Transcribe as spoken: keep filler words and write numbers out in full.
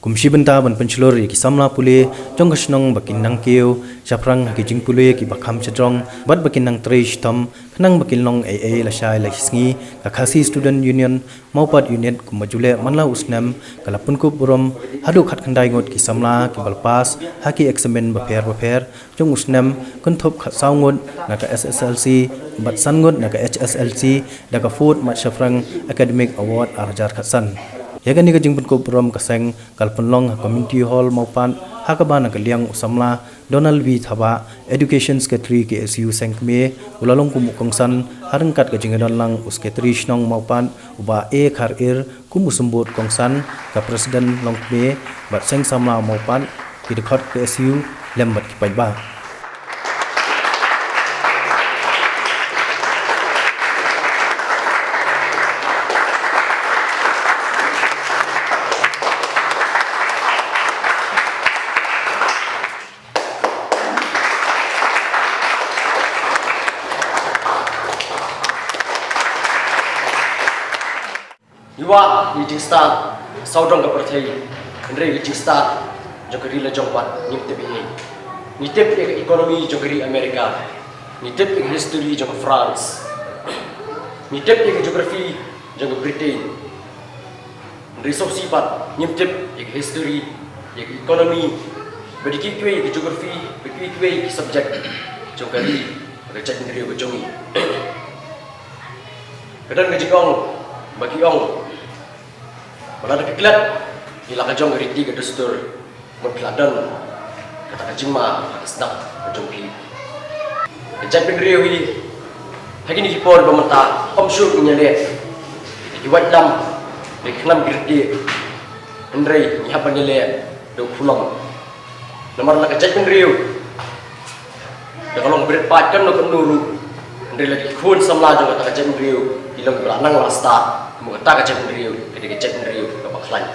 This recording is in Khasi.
Kum shi bynta ban pynshlur ïa ki samla pule jong ka shnong ba kin nang kiew shaphrang ha ki jingpule kiba kham shajrong bad ba kin nang trei shitom khnang ba kin long ei ei lashai lashisngi, ka Khasi Student Union Mawpat Unit kumba ju leh man la u snem ka la pynkup burom haduh khatkhyndai ngut ki samla kiba la pass ha ki eksamin bapher bapher jong u snem, kynthup khatsaw ngut na ka S S L C bad san ngut na ka H S L C da ka Fourth March Shaphrang Academic Award ar hajar khatsan. Ïa kane ka jingpynkup burom ka seng ka la pynlong ha Community Hall Mawpat, ha kaba na ka liang u samla Donald V Thabah, Education Secretary K S U Seng Kmie, u la long kum u kongsan, ha ryngkat ka jingdon lang u Secretary Shnong Mawpat, u Bah A Kharir, kum u symbud kongsan, ka President Longkmie bad seng samla Mawpat, ki dkhot K S U lem bad ki paidbah. Ngi wad ïa ka jingstad sawdong ka pyrthei, hynrei ka jingstad jong ka ri la jong pat ngim tip hi. Ngi tip ïa ka economy jong ka ri America. Ngi tip ïa ka history jong ka France. Ngi tip ïa ka geography jong ka Britain. Hynrei shisha pat ngim tip ïa ka history, ïa ka economy, bad ïa kiwei kiwei ki geography, bad ïa kiwei kiwei ki subject jong ka ri, ka jaitbynriew ka jong ngi. Ka don ka jingong ba ki ong ba lada phi klet ïa la ka jong ka riti ka dustur, mut phi la don kata ka jingma ha ka sdang ka jong phi. Ka jaitbynriew hi ha kine ki por ba mynta ym shuh ngin ïaleh ïa ki waitlam, ïa ki khnam ki riti, hynrei ngi hap ban ïaleh da u khulom. Namar la ka jaitbynriew da ka long bret paid katno katno ruh, hynrei la ki khun samla jong kata ka jaitbynriew ki long kiba la nang la stad, kumba kata ka jaitbynriew ka dei ka jaitbynriew kaba khlaiñ.